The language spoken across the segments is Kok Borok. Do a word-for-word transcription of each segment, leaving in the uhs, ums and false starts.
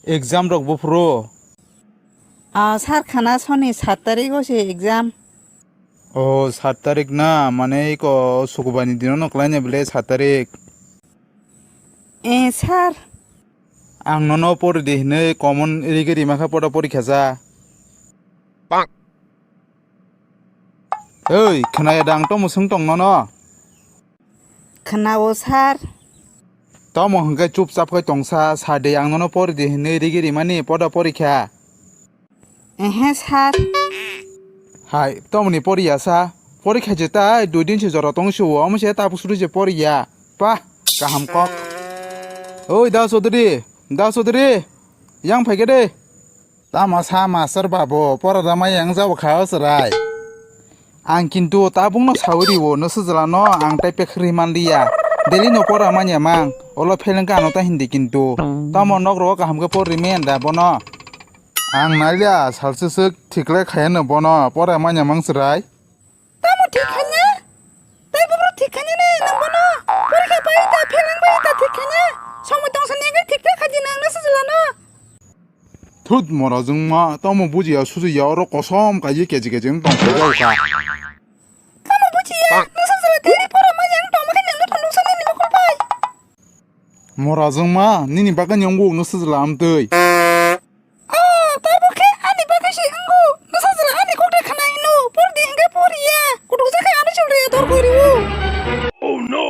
Exam rok buphuru? Ah, sir, khana soni sat tarik o se exam. O, sat tarik na, mane iko sukubar ni dino no klaina bile sat tarik. Eh, sir. Ang nono pori di hinui common rigi rima kha poda porikha ja. Oi, khwnaya da ang tomo swng tong nono? Khwnao, sir. Tomo hwnkhe chupchap khai tongsa, sa de ang nono pori di hinui rigi rimani poda porikha. Ehe, sir. Hai, tomoni poriya sa? Porikha je tai, dui din se jora tong se o, omo se tabuk suru je poriya. Pa, kaham kok. Oi, Da Chaudhary, Da Chaudhary, yang phaikhe de. Tamo sa master babu, pora da maya wng jabo kha o chwrai. Ang kintu tabukno saui rio, no sujla no ang tai pekhri manliya. Daily no pora manya mang, olo pheleng ka ano ta hindi kintu. Tamo nok rogo kaham khe porri men da bono. Ang nailia, salswswk thiklai khayano bono, pora manya mang chwrai. Tamo thik khanya? Tai bubru thik khanya ne, nang bono. Porikha pai ta, pheleng pai ta thik khanya. Somoi tongsa nengri thik thik khaji nang no sujla no. Thut mora jwngma, tamo bujiya sujiya oro kosom kaji keji keji wng tong phai jao kha. Tamo bujiya, no sujla tini pora manya wng tong ma khe nang no thondok sa nini mokol pai. Mora jwngma, nini bagwi ni wngbo wngno sujla amtwi. Oh, tabuk khe ani bagwi se wngo. Bwsa jwla ani kok de khna hino. Por di hwnkhe por ya. Kutuk jakha ani chwlre dor gori o.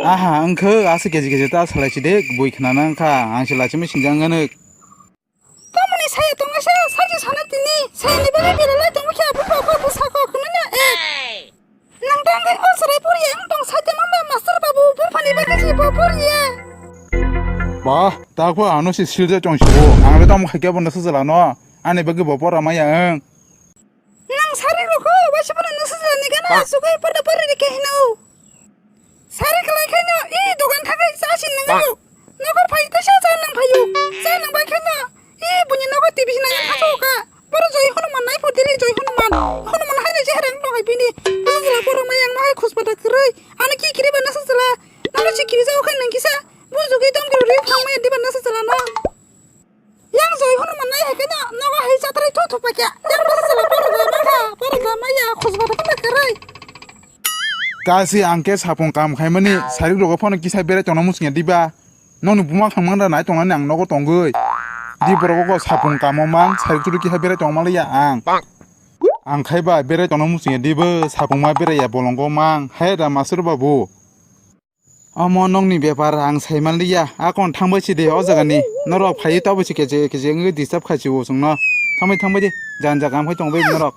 Aha, wngkhe aswk keji keji ta salai si de, bui khna na wngkha. Ang se lachimwi sinjak wngkha nuk. Tamoni saya tongnaisa, saji sana tini. Saya ni bagwi belai tongwi khe bupha kok bwsa kok hwnwi na, eh. Nang tangwi o chwrai poriya wng tong saite mamba master babu buphani bagwi se bo poriya. Ba, takwa ano se silja chong sibo. Ang le tamo khaikya bo nasa jala no. Ani bagwi bo pora maya wng. Nang sari rokho, waisa bono nasa jala ni gana sugwi pada pori rikhe hino. Sari kalai khaino, i dogan thangwi cha sin nang. Nokor phai ta sa cha nang phaio. Cha nang bai khaino, i buini nogo T V se nang thaso ka. Boro Joi Hanuman nai pho dili Joi Hanuman. Hanuman hai je herang no hai bini. Bini jela boro ma yang no hai khus pada kwrwi. Ano ki kiri ba nasa jela. Nalo si kiri jao kha nang kisa. Bu jugi dom kiri ri thang ma di ba nasa jela no. Yang Joi Hanuman nai hai khe no nogo hai chatrai thu thu pa kya. Yang nasa jela boro ga ma kha. Boro ga ma ya khus pada kwrwi. Kasi ang khe sapung kam khaimani sarik rogo phano kisa berai tongna musungya diba? Nokni buma khangmang da nai tongnani ang nogo tongwi. Di borok o sapung kamo mang, sarik churi kisa berai tongma liya ang. Ang khai ba berai tongna musungya dibo, sapung ma berai ya bolongo mang, hai da masur babu. Omo nokni bepar ang saiman liya, akon thangbai si de o jaga ni. Norok phai tabuk si keche keche wngwi disturb khai si o chwngno. Thangbai thangbai di, jan jaga am khai tongbai norok.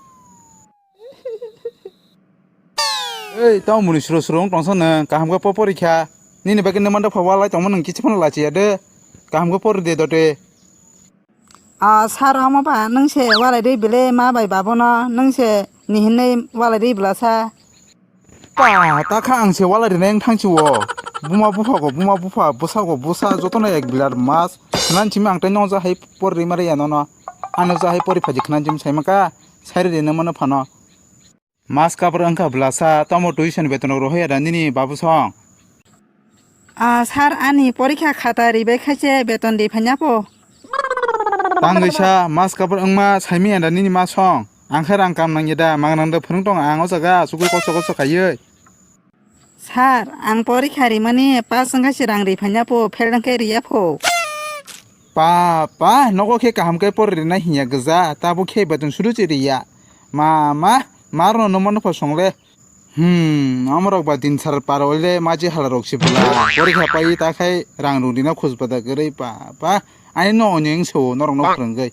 Ei, tamo muni suro suro wng tongsa nwng, kaham khe po porikha. Nini bagwi nwng mandok pha walai tongma nwng kichi phano lachiya de. Kaham khe pori de dote. Ah, sir, omo ba nwng se walai de bile ma bai babono, nwng se ni hinwi walai de bwlasa. Pa, ta kha ang se walai rina wng thangsi o. Buma bupha go, buma bupha, bwsa go, bwsa, jotono ek bilar mas. Nan simi ang tai nokja hai por ri mare ya nono. Ano ja hai pori phaji khna jim sai maka. Sari rina mano phano. Mas kabur wngkha bwlasa, tamo tuition beton rok rohorya da nini babu song? Ah, sir, ani porikha khata ribai khaise beton di phanya po. Tangwi sa, mas kabur wngma saimi anda nini ma song? Ang khe rang kam nangya da, mangnang da phwrwng tong ang o jaga, asugwi koso koso khaiwi. Sir, ang porikha rimani pass wngkha se rang ri phanya po, fail wngkhe riya pho. Pa, pa, nogo khe kaham khe pori rina hinya gwja, tabuk khe beton suru se riya. Ma, ma, ma rwno no mano pho song le. Hmm, amorok ba din sar par oile maji hala rok se bwla. Porikha pai ta khai rang rung rina khus bada kwrwi pa, pa. Ani no onyeng se o norok no phwrwngwi.